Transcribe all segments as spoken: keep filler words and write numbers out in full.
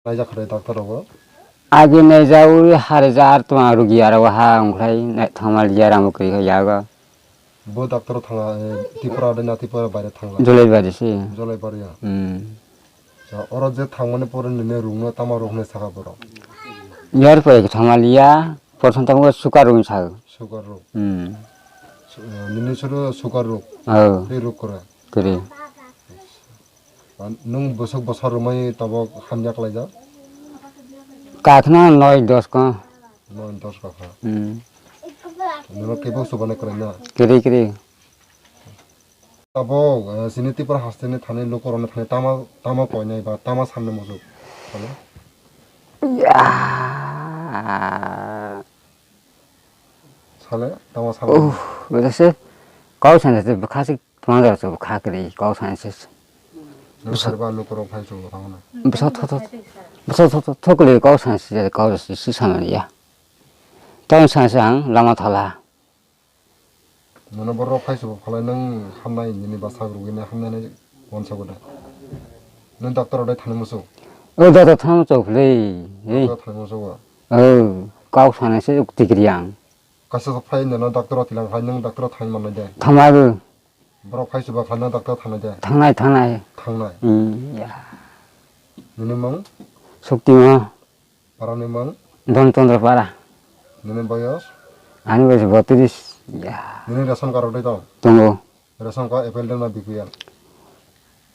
Naijak kha de doctor rogo? Agi naijak ui hari jar tong rugi aro ha ongkhlai nai thangma liya ramo kri yago. Bo doctor thanga, eh, Tripura de na Tripura baire thangla? Jolai bari si. Jolai bari ya. Hmm. Sa oro je thangmani pore nini rungno tama rok hwnwi saka borok? Yor pore thangma liya, porson tamo sugar rung sa. Sugar rok. Hmm. Su-, eh, nini suru sugar rok. Oh. Tei rok kore. Kore. Nwng bwswk bwsa romwi tabok hamya klaijak? Kakhna noi dos ko. Noi dos ko kha. Hmm. Nwng kebo subani kwrwi na? Kiri kiri. Tabok, eh, chini Tripura hasteni thani lukurokno thani tama, tama koinai ba tama sanni muchuk. Hello? Ya. Sale, tama sale. Uh, bwsa se kau sana se bwkha se tama jora se bwkha kiri kau sana se. Nang sale ba lukurok phai chwng tama na. Bwsa tho tho, bwsa tho tho, tho kiri kau sana se, kau se, se sana ya. Tama sana se ang lama thala. Nono borok phai chwng phalai nang hamnai nini bwsa rugwini hamnai nai wansa gode. Nang doctor odai thani muchung. O doctor thani muchung phulai. Doctor thani muchung ba. O, kau sana se tikri ang. Kaisa phai nono doctor tilang phai nang doctor thani manai de. Thangma go. Borok phai chwng phalai nang doctor thani de. Thangnai thangnai. Thangnai. Hmm, ya. Nini mung? Sukti ma. Parani mung? Don Chandra Para. Nini boyos? Ani boyos botris. Ya. Nini ration card rok dai tong? Tongo. Ration card A P L de na B P L?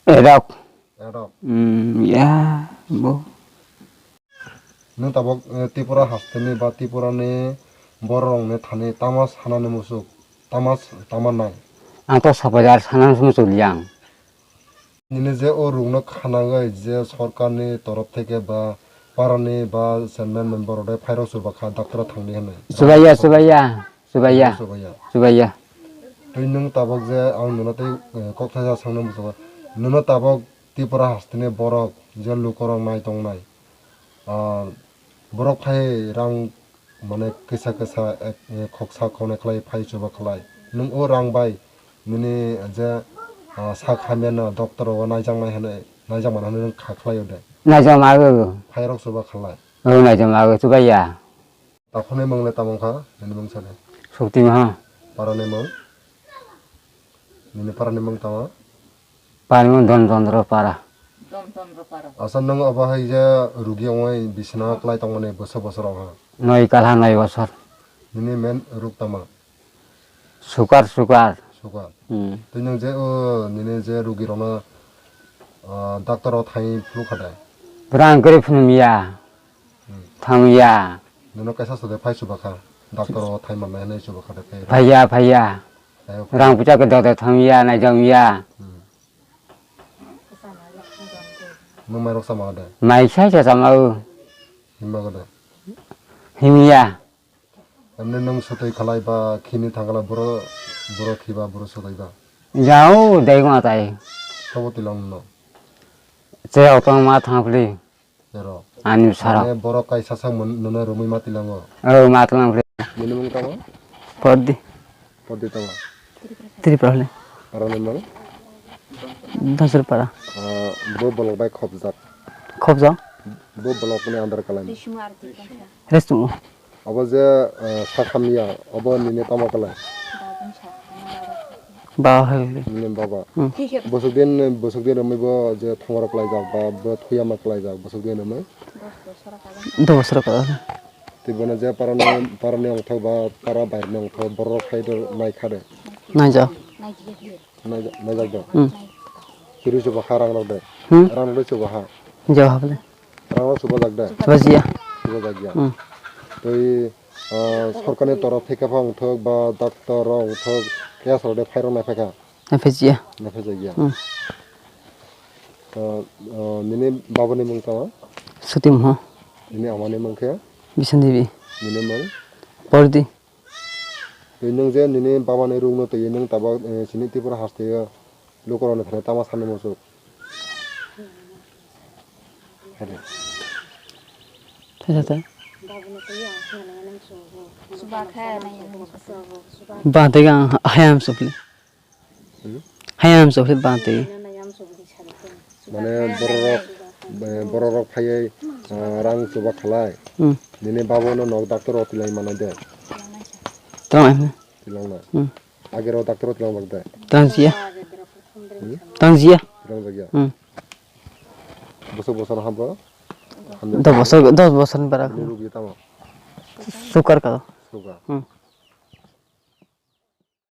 Erok. Erok. Hmm, ya, bo. Nung tabok, eh, Tripura hasteni ba Tripura ni borok rok ni thani tama sanani musuk, tama, tama nai? Ang to sapajar sanani musuk yang. Nini je o rungno khanagwi je sorkarni torof theke ba parani ba chairman member rok de phairok chuba kha doctor thangdi hwnwi. Chubaiya, chubaiya, chubaiya. Chubaiya. Chubaiya. Tei nwng tabok je ang nono tei, eh, kok thaisa swngna muchungo. Nono tabok Tripura hasteni borok je lukorok nai tongnai. Ah, borok phai rang mane kisa kisa ek, eh, khoksa khoknai khlai phai chuba khlai. Nwng o rang bai nini je, ah, sak hamya no doctor rogo naijak nai hwnwi, naijak mano hwnwi nwng kha khlai o de? Naijak mago. Phairok chuba khlai. O naijak mago chuba ya. Takhukni mung le tamo wngkha nini mung sale? Sukti maha. Parani mung? Nini parani mung tamo? Parani mung Don Chandra Para. Don Chandra Para. Asa nwng obo hai je rugi ongoi bisina klai tongmani bwswk bosor ongha? Noi kalha noi bosor. Nini men ruk tama? Sukar, sukar. Sukar. Hmm. Tei nwng je o nini je rugi rokno, ah, doctor o thai phuluk kha de? Bwrang kwrwi phunum ya. Hmm. Thang ya. Nono kaisa sode phai chuba kha. Doctor o thai manlai hinwi chuba kha de phai. Phai ya, phai ya. Phai ya. Rang pucha ke doctor thang ya, naijak ya. Hmm. Nwng mairok sama de? Mai sai sa sama o. Himma gode? Him ya. Emne nwng sotoi khalai ba khini thangla boro, boro khiba boro sotoi ba? Jao dai gona tai. Sobo tilong no? Che auto ma thang phli. Ero. Ani sara. Mane borok kaisa sak mon-, nono romwi ma tilango. Oh, ma tilang phli. Nini mung tamo? Pordi. Pordi tamo? Tripura hole. Parani mung? Dasar para. Ah, bo bolok bai khopjak. Khopjak? Bo bolok ni andar kalam. Restu. Abo je, ah, sak hamya, abo nini tamo kalai? Ba hai. Nini baba. Hmm. Bosok din, bosok din romwi bo je thongorok klaijak ba bo thuyama klaijak bosok din romwi? Dos bosor ka. Tei bono je parani, parani ongthok ba para bairni ongthok borok khai do nai kha de? Naijak. Naijak, naijak do? Hmm. Chiri chuba ha rang rok de? Hmm? Rang rok de chuba ha? Jawab le. Rang rok chuba jak de? Chuba jiya. Chuba jak ya. Hmm. Tei, ah, sorkarni torof theke pha ongthok ba doctor rok ongthok case rok de phai rok nai phaikha? Nai phai jiya. Nai phai jak ya. Hmm. Ah, ah, nini babani mung tamo? Sutim ho. Nini amani mung khe? Bisan Devi. Nini mung? Pordi. Tei nwng je nini babani rukno twi nwng tabok, eh, chini Tripura hasteo lukurokni thani tamo sanwi muchuk? Thaisa tha. Ba tei ang hayam sopli. Hmm? Hayam sopli ba tei. Mane bororok, eh, bororok phaiwi Ah, rang chuba khalai. Hmm. Nini babo no nok doctor o tilai mano de. Tang ai. Tilangna. Hmm. Agero doctor o tilang bagde. Tang sia. Hmm? Tang sia. Tilang bagya. Hmm. Bosok bosok hambo. Hamya. Dos bosok, dos bosok ni bara. Ini rugi tamo. Sukar ka. Suka. Hmm.